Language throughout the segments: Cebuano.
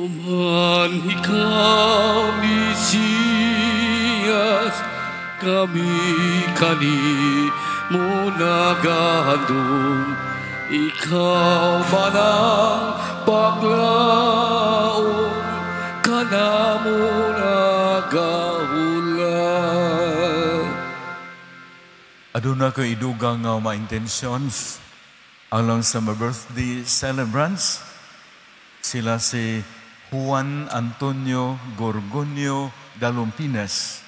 Human ikaw, Mesiyas, kami kani mo nagahandom. Ikaw man ang baklaong kanamo nagahula. Aduna ko idugang nga mga intentions alang sa mga birthday celebrants. Sila si Juan Antonio Gorgonio Dalumpines,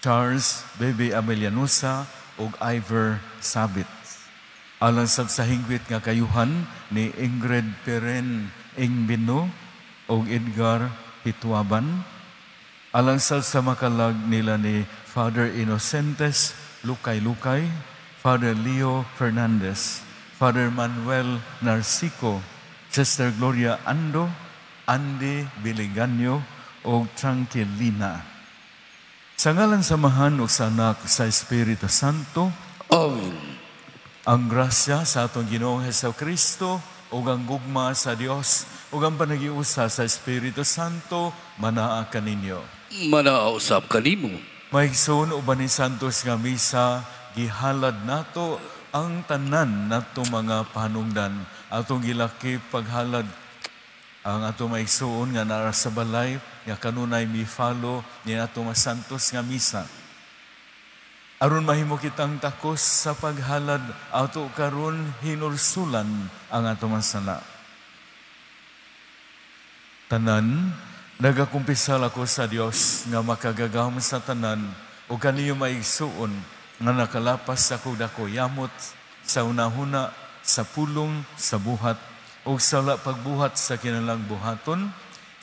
Charles Bebe Abelianusa ug Ivor Sabit. Alang sa hingpit nga kayuhan ni Ingrid Peren Ingbino ug Edgar Hituaban. Alang sa makalag nila ni Father Innocentes Lukay-Lukay, Father Leo Fernandez, Father Manuel Narcico, Sister Gloria Ando, Andy Biliganyo ug Tranquilina. Sa ngalan sa Amahan ug sa Anak sa Espiritu Santo. Amen. Ang grasya sa atong Ginoong Hesukristo ug ang gugma sa Dios ug ang panagiusa sa Espiritu Santo manaa kaninyo. Manaa usab kanimo. Maigsoon uban ni Santos nga misa, gihalad nato ang tanan nato mga panungdan. Atong gilakip paghalad ang atong maigsoon nga naa sa balay nga kanunay mi-follow ni atong Santos nga misa. Aron mahimo kitang takos sa paghalad, ato karon hinulsulan ang atong sala. Tanan, nagakumpisal ako sa Dios nga makagagahom sa tanan ug kaniyo maigsuon nga nakalapas sa akong dako yamot sa unahuna, sa pulong, sa buhat ug sa wala pagbuhat sa kinalang buhaton,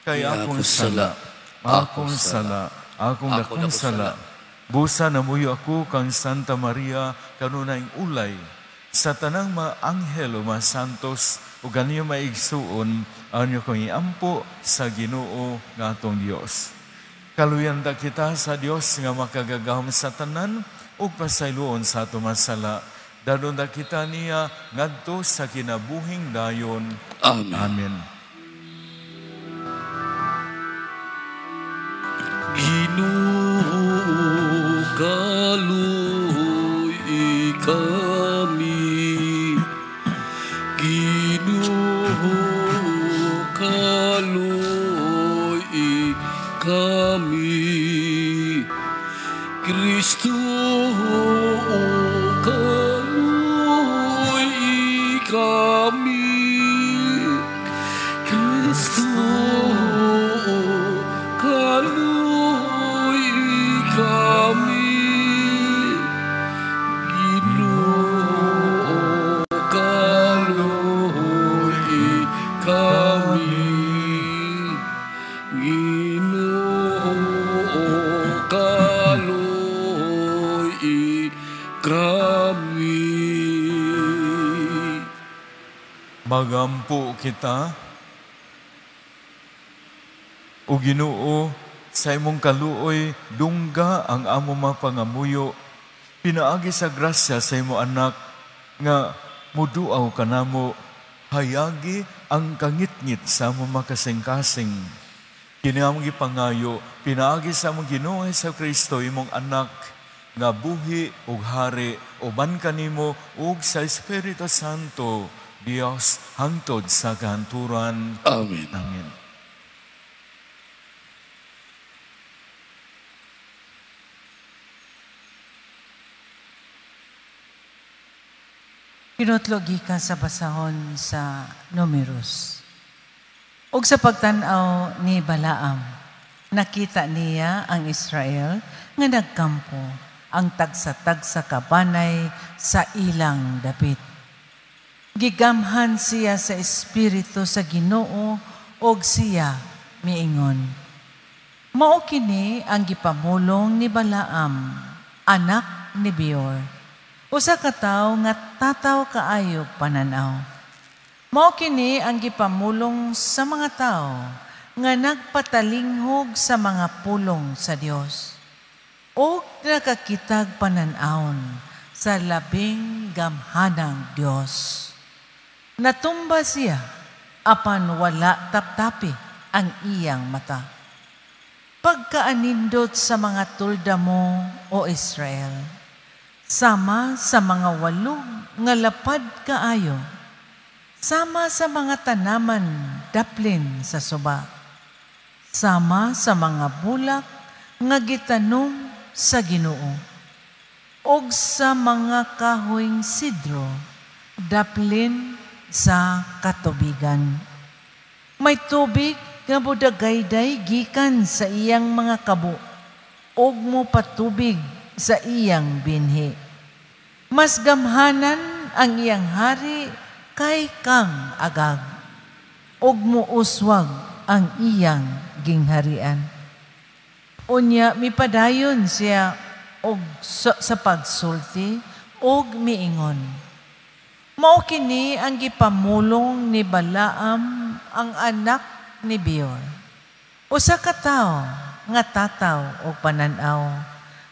kay akong sala, akong sala, akong dakong sala. Busa namuyo ako kang Santa Maria kanunay ulay sa tanang mga anghel o mga santos ug kaniyo maigsuon anyo kong iampo sa Ginoo nga atong Dios. Kaluyan ta kita sa Dios nga makagagahom sa tanan ug pasayloon sa atong masala. Dadon ta kita niya ngadto sa kinabuhing dayon. Amen. Amen. Ginoo, kaluoy kami. Ginoo, kaluoy kami. Kristo, kaluoy kami. Kristo, kaluoy kami. Ginoo, kaluoy kami. Ginoo, kaluoy kami. Magampo kita. O Ginoo, sa imong kaluoy dungga ang among mapangamuyo, pinaagi sa grasya sa imo anak nga muduaw kanamo, hayagi ang kangitngit sa among makasingkasing. Kini among gipangayo pinaagi sa among Ginoo Hesukristo imong anak nga buhi ug hari uban kanimo ug sa Espiritu Santo, Dios hangtod sa kahanturan. Amen. Amen. Pinutlo gikan sa basahon sa Numeros. Ug sa pagtan-aw ni Balaam, nakita niya ang Israel nga nagkampo ang tagsa-tagsa kabanay sa ilang dapit. Gigamhan siya sa espiritu sa Ginoo og siya miingon. Mao kini ang gipamulong ni Balaam, anak ni Beor, usa ka tawo nga tataw kaayo pananaw. Mao kini ang gipamulong sa mga tawo nga nagpatalinghog sa mga pulong sa Dios ug nakakitag panan-awon sa labing gamhanang Dios. Natumba siya apan wala taptapi. ang iyang mata. Pagkaanindot sa mga tulda mo, O Israel, sama sa mga walog nga lapad kaayo, sama sa mga tanaman daplin sa suba, sama sa mga bulak nga gitanom sa Ginoo, ug sa mga kahoyng sidro daplin sa katubigan. May tubig nga budagayday gikan sa iyang mga kabo, ug mopatubig sa iyang binhi. Mas gamhanan ang iyang hari kay kang Agag, ug muuswag ang iyang gingharian. Unya mipadayon siya og sa pagsulti og miingon. Mao kini ang gipamulong ni Balaam ang anak ni Beor. Usa ka tawo nga tataw og panan-aw,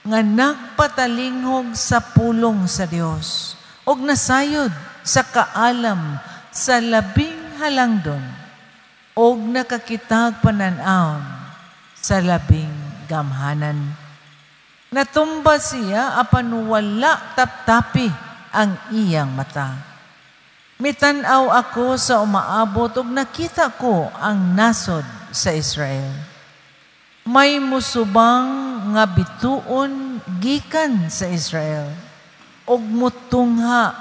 nga nagpatalinghog sa pulong sa Dios og nasayod sa kaalam sa labing halangdon og nakakitag panan-aw sa labing gamhanan. Natumba siya apan wala taptapi ang iyang mata. Mitan-aw ako sa umaabot ug nakita ko ang nasod sa Israel. May musubang nga bituon gikan sa Israel ug mutungha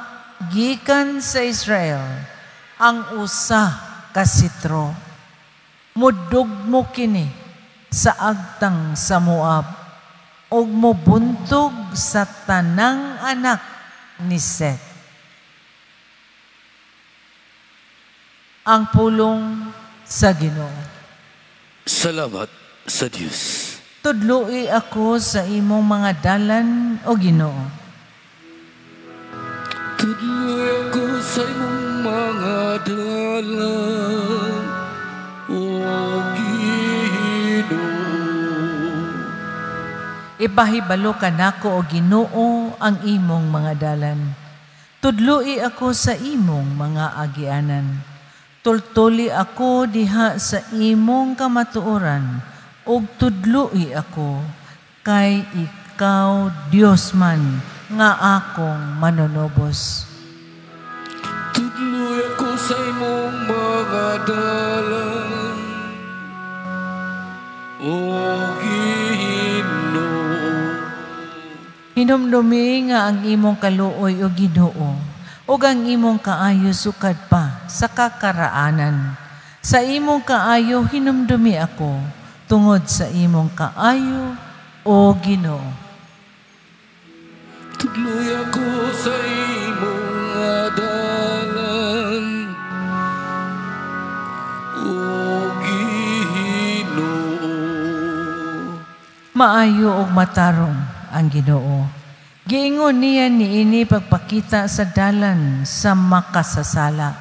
gikan sa Israel ang usa ka sitro. Mudugmo kini sa agtang sa Moab ug mobuntog sa tanang anak ni Set. Ang pulong sa Ginoo. Salamat sa Dios. Tudloi ako sa imong mga dalan, o Ginoo. Tudloi ako sa imong mga dalan, o Ginoo. Ipahibalo kanako, o Ginoo, ang imong mga dalan. Tudloi ako sa imong mga agianan. Tultuli ako diha sa imong kamatuoran, ug tudloi ako, kay ikaw Dios man nga akong manunubos. Tudloi ako sa imong mga dalan, o Ginoo. Hinumdumi nga ang imong kaluoy, o Ginoo, ug ang imong kaayo sukad pa sa kakaraanan. Sa imong kaayo hinumdumi ako, tungod sa imong kaayo, o Ginoo. Tudloi ako sa imong dalan, o Ginoo. Maayo ug matarong ang Ginoo. Giingon niya niini pagpakita sa dalan sa makasasala.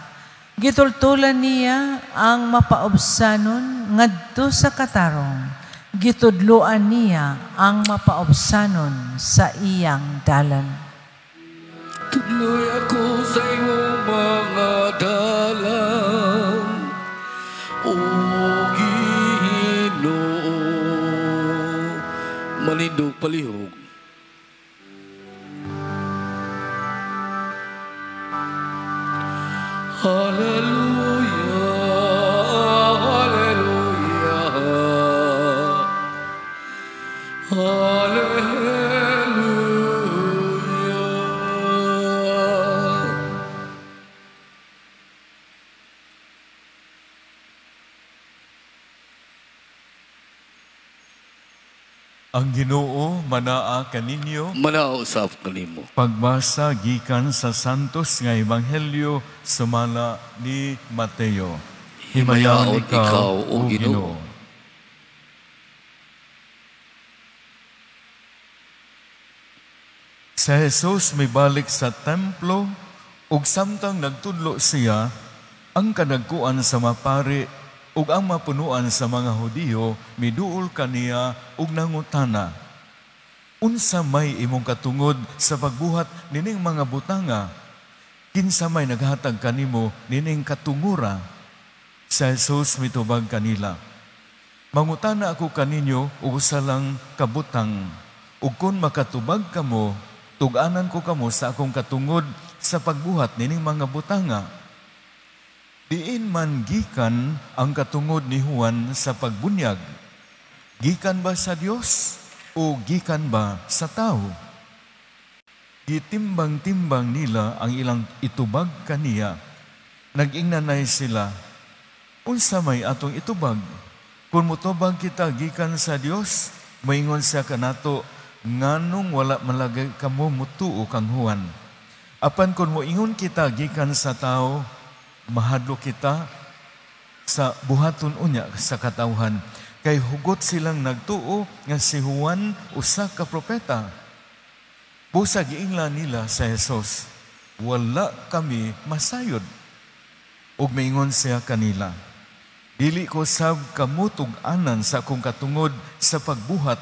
Gitultulan niya ang mapaobsanon ngadto sa katarong. Gitudloan niya ang mapaobsanon sa iyang dalan. Tudloy ako sa imong mga dalan, o Ginoo. Manindog palihog. Hallelujah, hallelujah, hallelujah. Ang Ginoo manaa kaninyo, manaa usab kanimo. Pagbasa gikan sa Santos nga Ebanghelyo sumala ni Mateo. Himayaon ikaw, o Ginoo. Sa Jesus mibalik sa templo ug samtang nagtudlo siya, ang kadagkuan sa mapari ug ang mapunuan sa mga Hudiyo miduol kaniya ug nangutana, unsa may imong katungod sa pagbuhat nining mga butanga? Kinsa may naghatag kanimo nining katungura? Sa Jesus mitubag kanila, Mangutana ako kaninyo og usa lang kabutang, ug kon makatubag kamo, tug-anan ko kamo sa akong katungod sa pagbuhat nining mga butanga. Diin man gikan ang katungod ni Juan sa pagbunyag? Gikan ba sa Dios o gikan ba sa tao? Gitimbang-timbang nila ang ilang itubag kaniya. Nag-ingnanay sila, unsa may atong itubag? Kung mutubag kita gikan sa Dios, maingon siya kanato, nganong wala malagay kamo mutuo kang Juan. Apan kung moingon kita gikan sa tao, mahadlok kita sa buhaton unya sa katawhan. Kay hugot silang nagtuo nga si Juan usa ka propeta. Busa giingla nila sa Jesus, wala kami masayod. Ug maingon siya kanila, dili ko sab kamo tug-anan sa akong katungod sa pagbuhat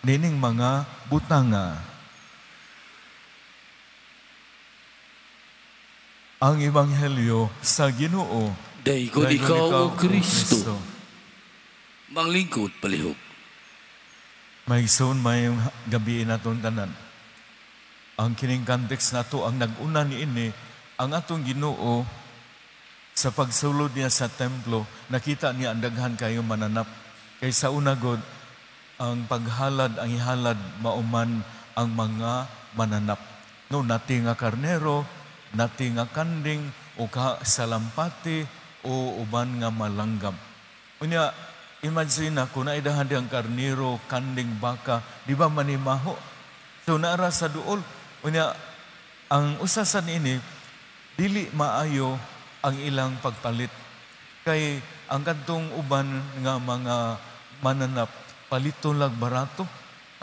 nining mga butanga. Ang Ebanghelyo sa Ginoo. Daygon ikaw, o Kristo. Manglingkod palihog. Maigsoon, mayong gabi naton tanan. Ang kining context nato, ang nag-una niini, ang atong Ginoo sa pagsulod niya sa templo, nakita niya ang daghan kayo mananap. Kay sa una god, ang paghalad, ang ihalad, mauman ang mga mananap. No, nati nga karnero, nati nga kanding, o ka salampati, o uban nga malanggam. Unya, imagine na kung naidahan diyang karnero, kanding, baka, di ba manimaho? So naara sa duol. Unya, ang usasan ini, dili maayo ang ilang pagpalit. Kay ang kadtong uban nga mga mananap, paliton lag barato.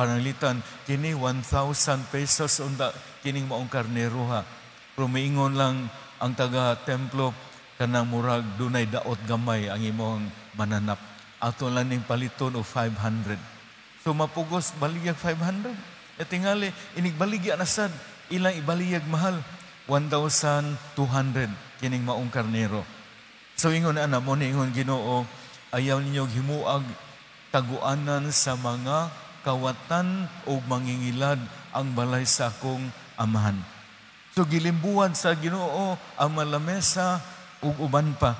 Pananglitan, kini 1,000 pesos unta kining maong karnero ha. Pero miingon lang ang taga-templo, kanang murag dunay daot gamay ang imong mananap. Ato lang ning paliton og 500. So mapugos baligya 500. E tingali, inigbaligya na sad, ilang ibaliyag mahal, 1,200 kining maong karnero. So ingon ana mo ni ingon Ginoo, ayaw ninyo himuag taguanan sa mga kawatan o mangingilad ang balay sa akong amahan. So gilimbuan sa Ginoo ang malamesa ug uban pa.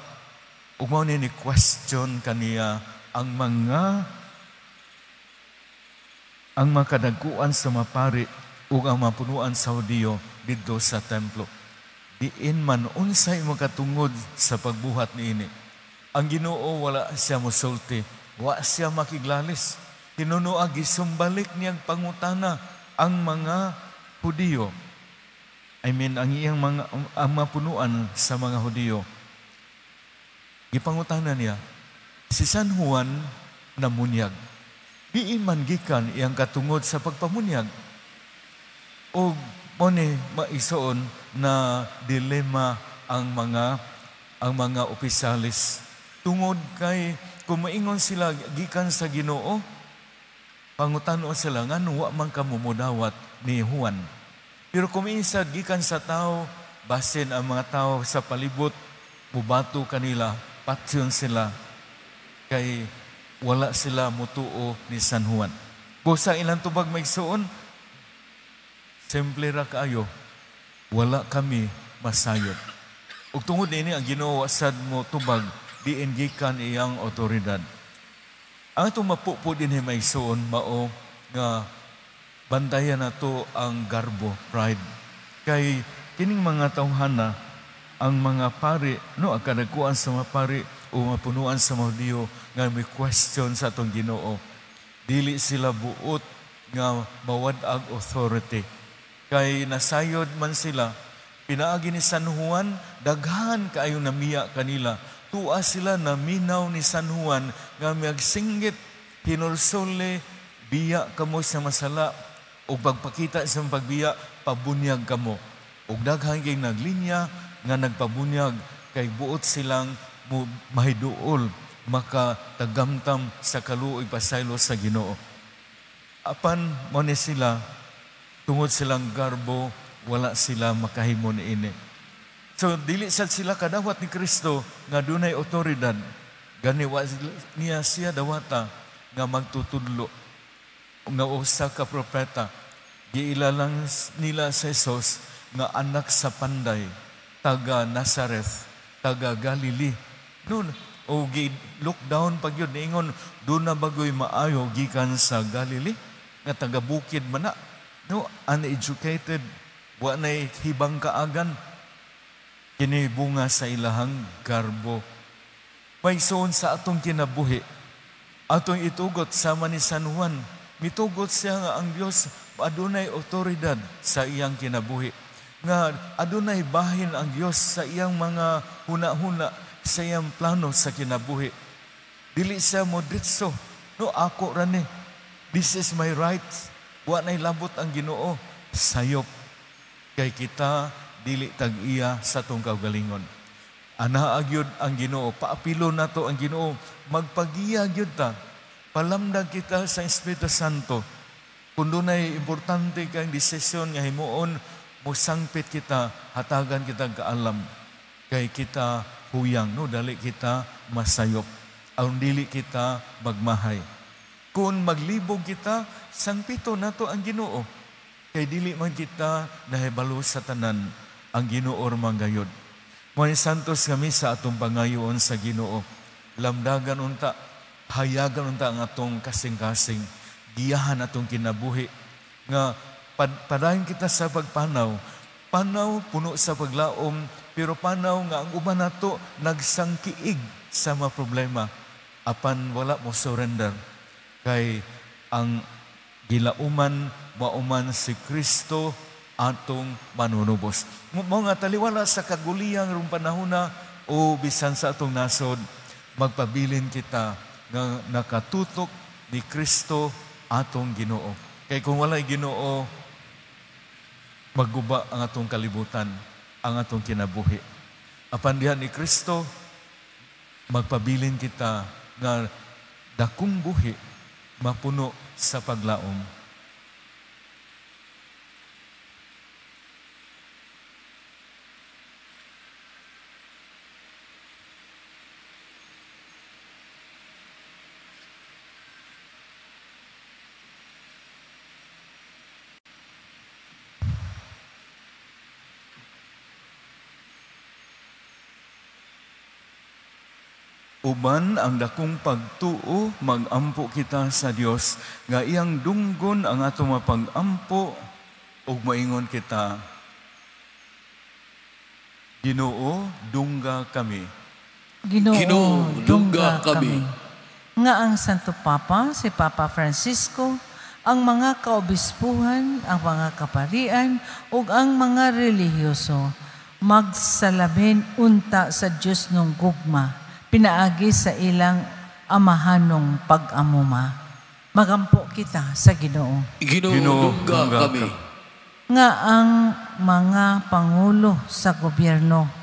Ug mao ni question kaniya ang mga ang makadagkuan sa mapari ug ang mapunuan sa Hudiyo didto sa templo. Diin man unsay makatungod sa pagbuhat niini. Ang Ginoo wala siya mosulti, wa siya makiglalis. Tinunoa gisumbalik niyang pangutana ang mga Hudiyo. I mean, ang iyang mga ang mapunuan sa mga Hudiyo. Gipangutana niya, si San Juan namunyag. Diin man gikan iyang katungod sa pagpamunyag. O mone maisuon na dilema ang mga opisyalis. Tungod kay kung maingon sila gikan sa Ginoo, pangutanon sila ngano wa man kamo modawat ni Juan. Pero kung minsan gikan sa tao, basin ang mga tao sa palibot, mubato kanila, patyon sila, kay wala sila mutuo ni San Juan. Busa ilang tubag maigsuon, simple ra kaayo, wala kami masayod. Ug tungod niini ang Ginoo sad mo tubag, diin gikan iyang otoridad. Ang atong mapupo dinhi maigsuon mao nga bantayan nato ang garbo, pride. Kay kining mga tawhana, ang mga pari, no, ang kadagkuan sa mga pari o mapunuan sa mga Hudiyo nga may question sa atong Ginoo. Dili sila buot nga mawad-ag authority. Kay nasayod man sila, pinaagi ni San Juan, daghan kaayo namiya kanila. Tua sila naminaw ni San Juan nga magsinggit, hinulsole, biya kamo sa masala, o pagpakita sa pagbiya, pabunyag kamo. Og daghan kay naglinya nga nagpabunyag, kay buot silang mahiduol, makatagamtam sa kaluoy pasaylo sa Ginoo. Apan mo ni sila, tungod silang garbo, wala sila makahimo niini. So dili sad sila kadawat ni Kristo nga dunay otoridad. Gani wa niya siya dawata nga magtutudlo nga usa ka propeta. Giila lang nila sa Jesus nga anak sa panday, taga Nazareth, taga Galilee. Noon, o gi-look down pag yun, niingon, doon na bagoy maayo gikan sa Galilee, nga taga bukid man na. No, uneducated, wa na'y hibang kaagan, kini bunga sa ilahang garbo. May suon sa atong kinabuhi, atong itugot sama ni San Juan, mitugot siya nga ang Dios adunay otoridad sa iyang kinabuhi, nga adunay bahin ang Dios sa iyang mga huna-huna, sa iyang plano sa kinabuhi. Dili siya modritso, no, ako ra ni, this is my right, wa nay labot ang Ginoo. Sayop kay kita dili tag-iya sa atong kaugalingon. Anaa gyud ang Ginoo, paapilo nato ang Ginoo, magpagiya gyud ta, palamdag kita sa Espiritu Santo. Kung dunay importante kang desisyon nga himuon, mosangpit kita, hatagan kita kaalam. Kay kita huyang, no, dali kita masayop, aron dili kita magmahay. Kung maglibog kita, sangpito nato ang Ginoo. Kay dili man kita nahibalo sa tanan, ang Ginoo man gayod. Mo'y santos kami sa atong pangayoon sa Ginoo. Lamdagan unta, hayagan unta ang atong kasing-kasing, giyahan atong kinabuhi nga padayon kita sa pagpanaw. Panaw puno sa paglaom, pero panaw nga ang uban nato nagsangkiig sa mga problema, apan wala mo surrender. Kay ang gilauman mauman si Kristo atong manunubos. Mao nga taliwala sa kaguliyang rong panahona o bisan sa atong nasod, magpabilin kita nga nakatutok ni Kristo atong Ginoo. Kay kung walay Ginoo, magguba ang atong kalibutan, ang atong kinabuhi. Apan diha ni Kristo, magpabilin kita nga dakong buhi mapuno sa paglaom. Uban ang dakong pagtuo, magampo kita sa Dios nga iyang dunggon ang atong mapagampo ug maingon kita, Ginoo, dungga kami. Ginoo, dungga kami. Nga ang Santo Papa, si Papa Francisco, ang mga kaobispuhan, ang mga kaparian ug ang mga relihiyoso magsalamin unta sa Dios nung gugma, pinaagi sa ilang amahanong pag-amuma. Magampo kita sa Ginoo. Ginoo, dungga kami. Nga ang mga pangulo sa gobyerno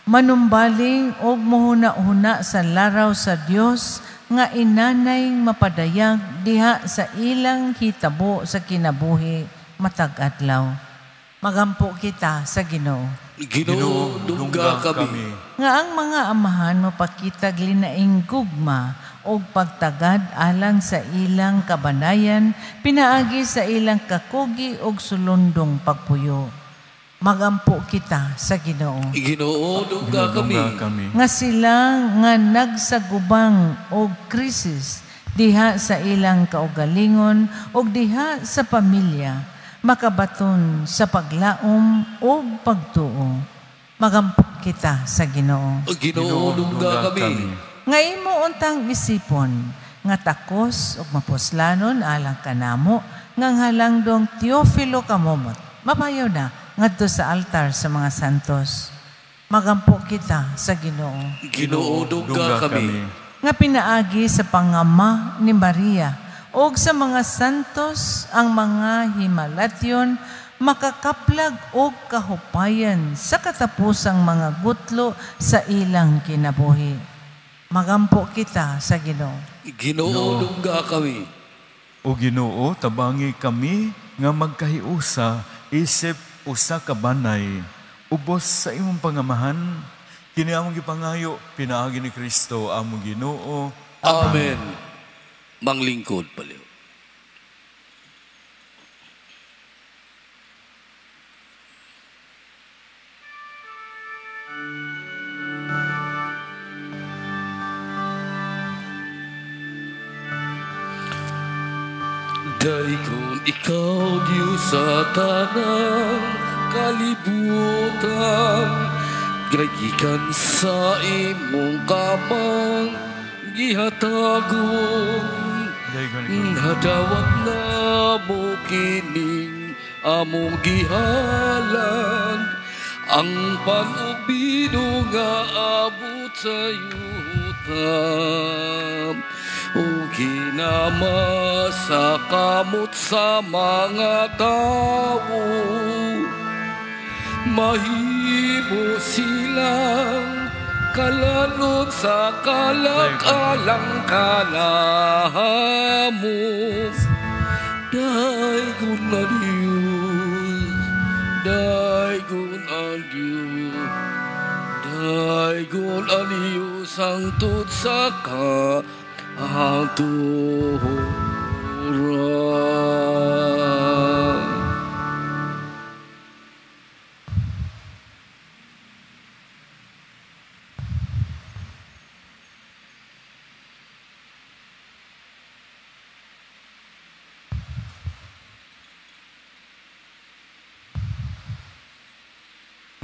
manumbaling og muhuna-huna sa laraw sa Dios nga inanay mapadayag diha sa ilang hitabo sa kinabuhi matag adlaw. Magampo kita sa Ginoo. Ginoo, dungga kami. Nga ang mga amahan mapakitag linaing gugma og pagtagad alang sa ilang kabanayan, pinaagi sa ilang kakugi og sulundong pagpuyo. Magampo kita sa Ginoo. Ginoo, dungga kami. Nga sila nga nagsagubang og krisis diha sa ilang kaugalingon og diha sa pamilya, makabaton sa paglaom og pagtuo. Magampo kita sa Ginoo. Ginoo, dungga kami. Nga imo untang isipon nga takos og mapuslanon alang kanamo ngang halangdong Teofilo Camomot. Mapayaw na ngadto sa altar sa mga santos. Magampo kita sa Ginoo. Ginoo, dungga kami. Nga pinaagi sa pangama ni Maria og sa mga santos ang mga himalatyon makakaplag og kahupayan sa katapusang mga gutlo sa ilang kinabuhi. Magampo kita sa Ginoo. Ginoo, dungga kami. O Ginoo, tabangi kami nga magkahiusa isip usa ka banay ubos sa imong pangamahan, Kini among gipangayo pinaagi ni Kristo among Ginoo. Amen. Manglingkod paliw. Dayon ikaw, Diyos sa tanang kalibutan, gikan sa imong kamang gihatagon. Hadawat na mo kining among gihalan, ang panubino nga abot sa yuta. O kinama sa kamot sa mga tao, mahimo silang kalalon sa kalakalang kanahamo. Daygon na Diyos, daygon ang Diyos, daygon ang Diyos hangtod sa kahangturan.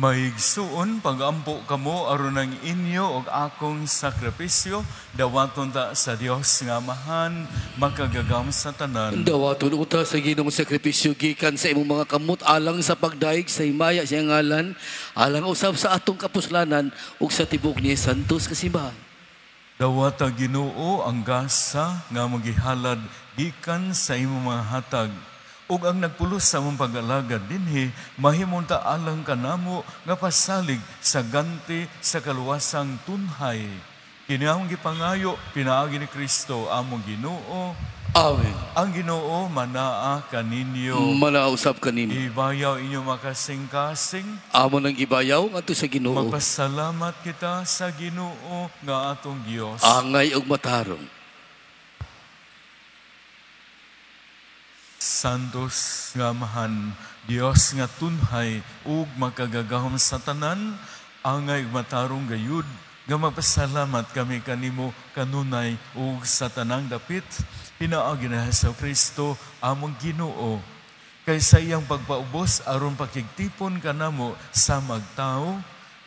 Maigsuon pagampo kamo aron ang inyo og akong sakripisyo, dawaton ta sa Dios nga Amahan makagagahom sa tanan. Dawaton uta sa Ginoong sakripisyo gikan sa imong mga kamot alang sa pagdaig sa himaya sa iyang ngalan, alang usab sa atong kapuslanan ug sa tibok niya santos kasimbahan. Dawata Ginoo ang gasa nga magihalad gikan sa imong mga hatag, ug ang nagpulos sa among pag-alagad dinhi mahimong ta alang kanamo nga pasalig sa ganti sa kaluwasang tunhay. Kini among gipangayo pinaagi ni Kristo among Ginoo. Amen. Ang Ginoo manaa kaninyo. Manausap kanimo. Ibayaw inyo makasing-kasing. Amo nang gibayaw ngadto sa Ginoo. Magpasalamat kita sa Ginoo nga atong Dios. Angay og matarong. Santos nga Amahan, Dios nga tunhay ug makagagahom sa tanan, angay ug matarong gayud nga magpasalamat kami kanimo kanunay ug sa tanang dapit pinaagi ni Hesus Kristo among Ginoo. Kay sa iyang pagpaubos aron pakigtipon kanamo sa magtao,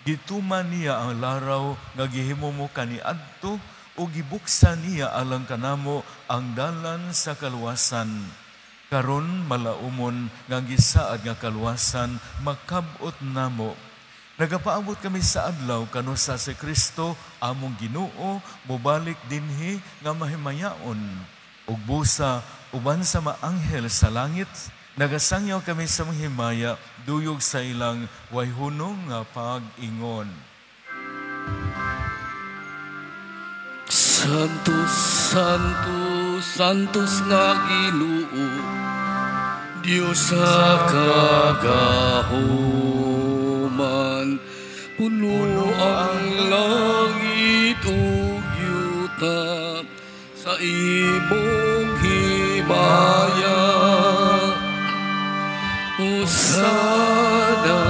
gituman niya ang laraw nga gihimo mo kaniadto ug gibuksan niya alang kanamo ang dalan sa kaluwasan. Karon malaumon nga gisaad nga kaluwasan makab-ot namo. Nagapaabot kami sa adlaw kanu sa si Kristo among Ginoo mobalik dinhi nga mahimayaon. Ug busa uban sa maanghel sa langit, nagasangyaw kami sa mga himaya duyog sa ilang way hunong nga pag-ingon. Santos, Santos, Santos nga Ginoo, Diyos sa kagahoman, puno ang langit ug yuta sa imong himaya. Hosana,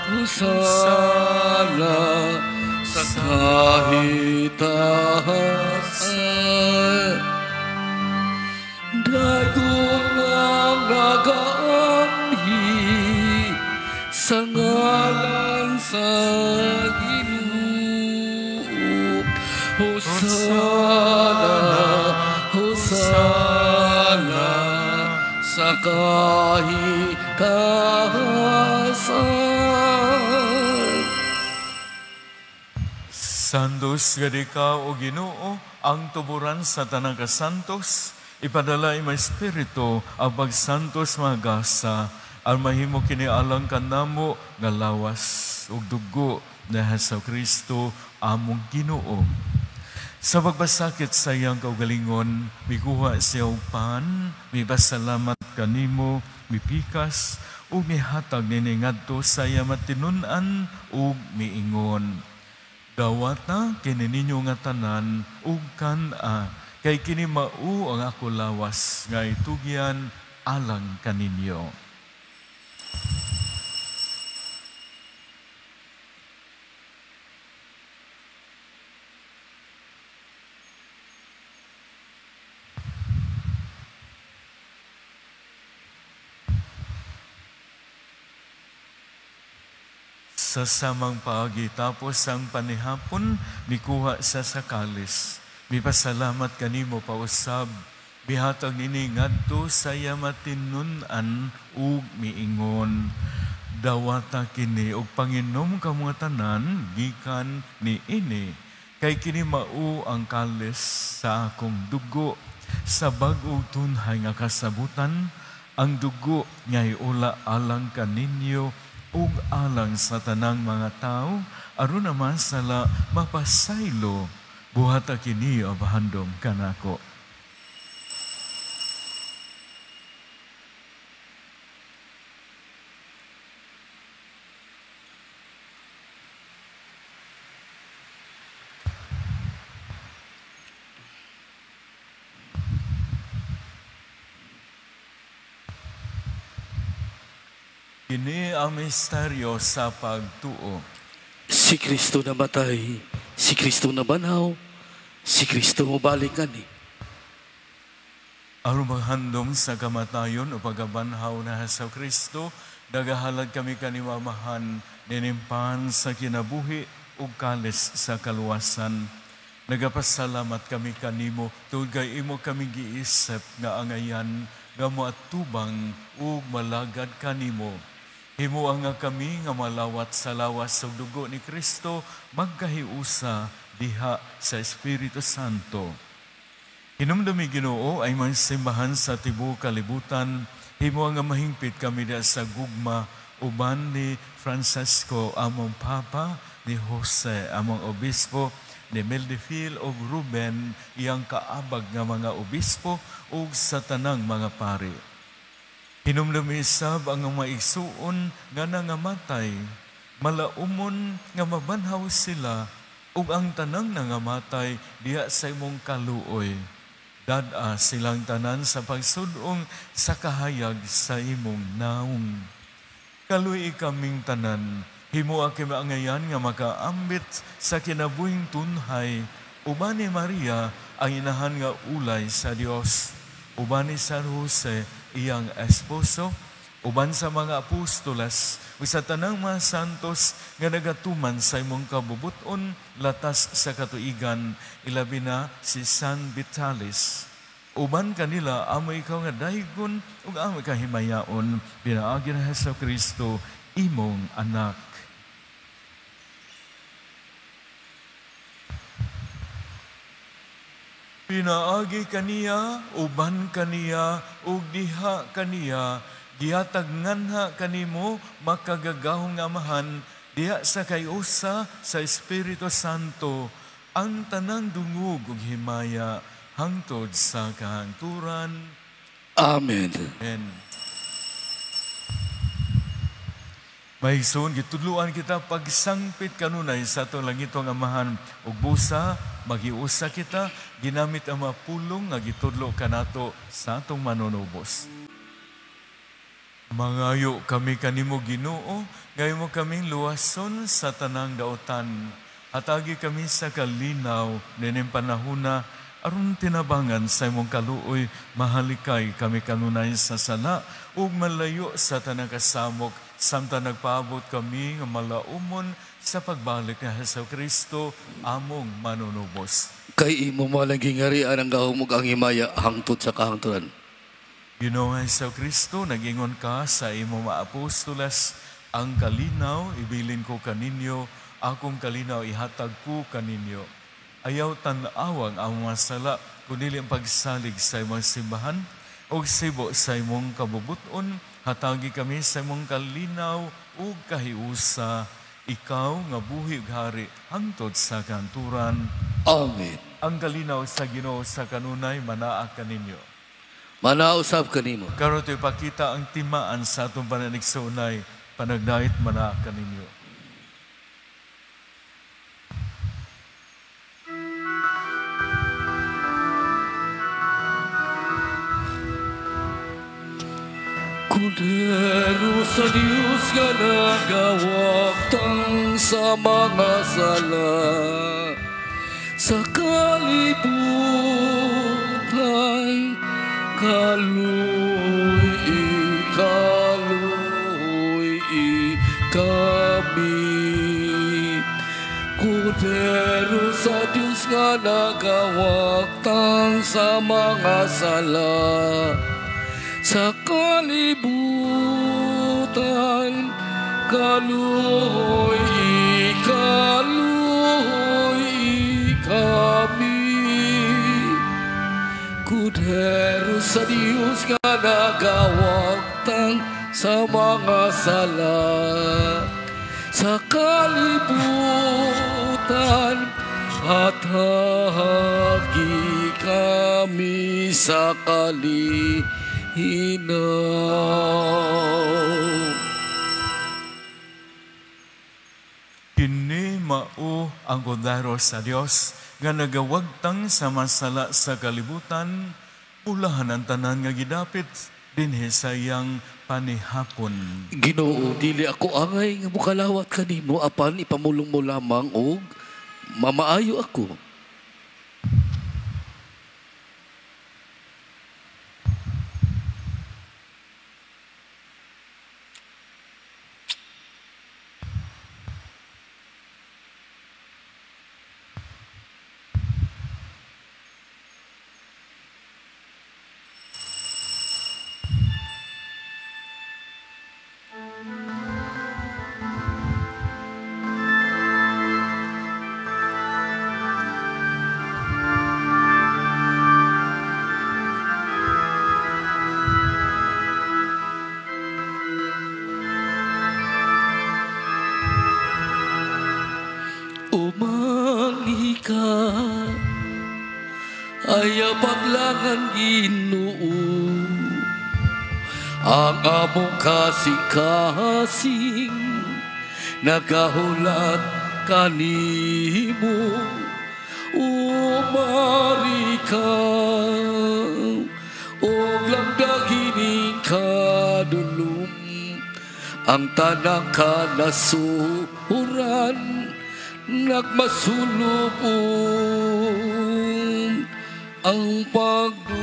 Hosana sa kahitasan. Dagon ang nagaanhi sa ngalan sa Ginoo. Hosana, Hosana sa kahitasan. Santos gadi ka o Ginoo, ang tuburan sa tanang kasantos, ipadala imong espiritu ang pagsantos mga gasa, ang mahimo kini alang kanamo nga lawas ug dugo ni Hesus Kristo among Ginoo. Sa pagbasakit sa iyang kaugalingon, mikuha siya og pan, mipasalamat kanimo, mipikas ug mihatag nini ngadto sa iyang matinun-an ug miingon. Dawata kini ninyo nga tanan ug kan-a, kay kini mao ang ako lawas nga itugyan alang kaninyo. Sa samang paagi tapos ang panihapon, mikuha sa sakalis. Mipasalamat kanimo pausab, mihatag nini ngadto sa iya matinun-an ug miingon. Dawata kini og panginom kamo tanan gikan niini, kay kini mao ang kalis sa akong dugo sa bag-ong tunhay nga kasabutan, ang dugo nga iula alang kaninyo ug alang sa tanang mga tao, aron naman sala mapasaylo. Buhata kini abahandom kanako. Kini ang misteryo sa pagtuo. Si Kristo namatay, si Kristo nabanhaw, si Kristo mobalik kani. Aron maghandom sa kamatayon o pagabanhaw na sa Kristo, nagahalad kami kanimamahan, ninimpan sa kinabuhi ug kalis sa kaluwasan. Nagapasalamat kami kanimo, tungod kay imo kami giisip nga angayan, nga moatubang ug malagad kanimo. Himua nga kami nga malawat sa lawas ug dugo ni Kristo, magkahiusa diha sa Espiritu Santo. Hinumdumi Ginoo ay mansimbahan sa tibuok kalibutan, himua nga mahingpit kami diha sa gugma uban ni Francisco among Papa, ni Jose among Obispo, ni Meldifil ug Ruben iyang kaabag nga mga obispo ug sa tanang mga pari. Hinumdumi sab ang maigsuon nga nangamatay, malaumon nga mabanhaw sila ug ang tanang nangamatay diha sa imong kaluoy. Dad-a silang tanan sa pagsud-ong sa kahayag sa imong naong. Kaluoy kaming tanan, himua kami angayan nga makaambit sa kinabuhing tunhay, uban ni Maria ang inahan nga ulay sa Dios, uban ni San Jose iyang esposo, uban sa mga apostoles ug sa tanang mga santos nga nagatuman sa imong kabubuton latas sa katuigan, ilabi na si San Vitalis. Uban kanila amo ikaw nga daygon ug amo kahimayaon pinaagi ni Hesus Kristo imong anak. Pinaagi kaniya, uban kaniya, ug diha kaniya, gihatag nganha kanimo makagagahong Amahan, diha sa kayusa sa Espiritu Santo, ang tanang dungog ug himaya hangtod sa kahangturan. Amen. Amen. Mahigsoon, gitudloan kita pagsangpit kanunay sa atong langitong Amahan ug busa magiusa kita ginamit ang mga pulong nga gitudlo kanato sa atong manunubos. Mangayo kami kanimo Ginoo, ngayon mo kaming luwason sa tanang dautan. Hatagi kami sa kalinaw nining panahuna aron tinabangan sa imong kaluoy, mahalikay kami kanunay sa sala ug malayo sa tanang kasamok samtang nagpaabot kami nga malaumon sa pagbalik ni Hesus Kristo among manunubos. Kay imo malang gingarian ang gahom ug ang himaya hangtod sa kahangturan. Ginoong Hesus Kristo, nag-ingon ka sa imong mga apostoles, ang kalinaw ibilin ko kaninyo, akong kalinaw ihatag ko kaninyo. Ayaw tan-awang ang mga sala, kundi ang pagsalig sa imong simbahan ug sibo sa imong kabubuton, hatagi kami sa imong kalinaw ug kahiusa, ikaw nga buhi ug hari hangtod sa kanturan. Amen. Ang kalinaw sa Ginoo sa kanunay manaa kaninyo. Manausab kanimo. Karon ipakita ang timaan sa atong pananigsunay, panagdait manaa kaninyo. Dios nga nagawagtang sa mga sala sa kalibutan, kaluoy, kaluoy kami. Kordero sa Dios nga nagawagtang sa mga sala sa kalibutan, kaluoy, kaluoy kami. Kordero sa Dios nga nagawagtang sa mga sala sa kalibutan, hatagi kami sa kalinaw. Kini mao ang kordero sa Dios nga nagawagtang sa masala sa kalibutan, ulahan ang tanan nga gidapit dinhi sa iyang panihapon. Ginoo, dili ako angay nga mokalawat kanimo, apan ipamulong mo lamang og mamaayo ako. Ayaw paglangan Ginoo ang among kasing-kasing nagahulat kanimo. Umari ka og lamdagining kadulom ang tanang kanasuran nagmasulubong ang pagdumon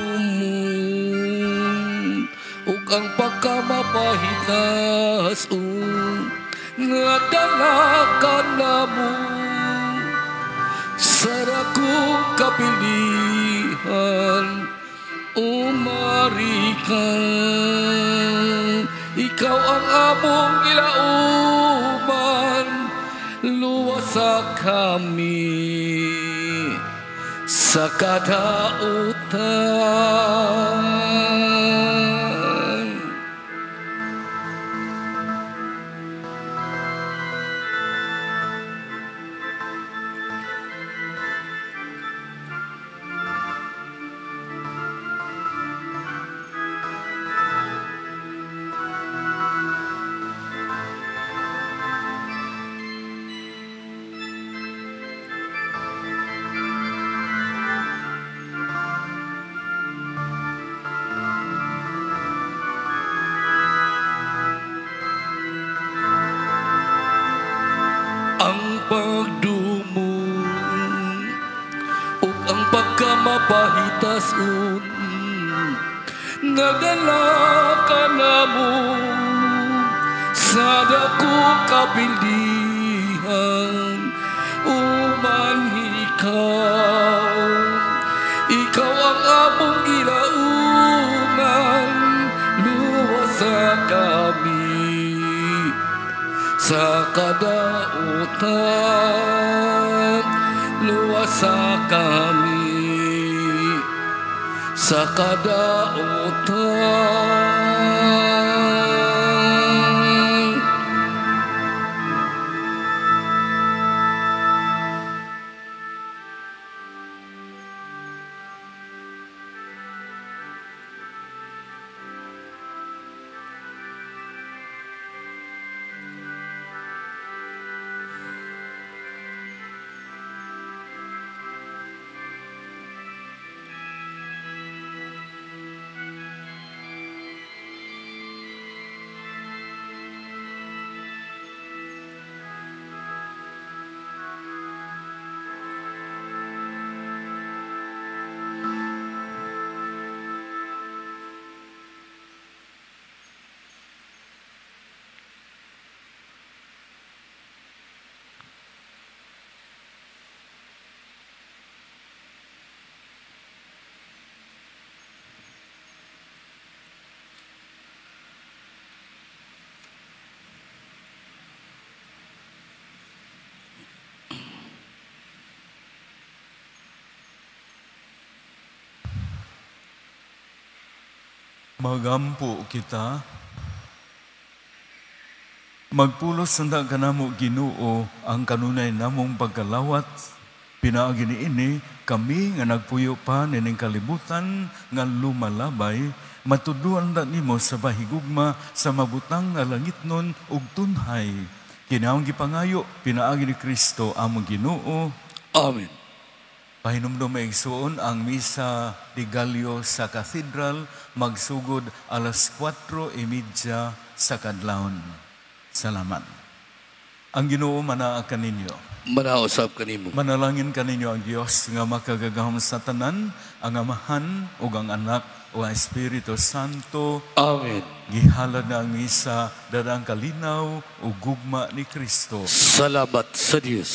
ug ang pagkamapahitas nga dala ka namo sa dakong kapilihan. Umari ka, ikaw ang among gilauman, luwasa kami sa kadautan. Ang pagdumon ug ang pagkamapahitason nagdala ka namo sa dakong kapilihan. Uman ikaw, ikaw ang among gilauman, luwasa kami sa kadautan, luwasa kami sa kadautan. Magampo kita. Magpulos unta kanamo, Ginoo, ang kanunay namong pagkalawat. Pinaagi niini, kami nga nagpuyo pa nining kalibutan nga lumalabay, matudloan ta nimo sa pahigugma sa mabutang nga langitnon ug tunhay. Kini among gipangayo pinaagi ni Kristo among Ginoo. Amen. Pahinumdom, mga igsuon, ang Misa de Gallo sa Cathedral magsugod alas 4:30 sa kadlawon. Salamat. Ang Ginoo manaa kaninyo. Manaa usab kanimo. Manalangin kaninyo ang Dios nga makagagahom sa tanan, ang Amahan ug ang Anak ug ang Espiritu Santo. Amen. Gihalad na ang misa, dara ang kalinaw ug gugma ni Kristo. Salamat sa Dios.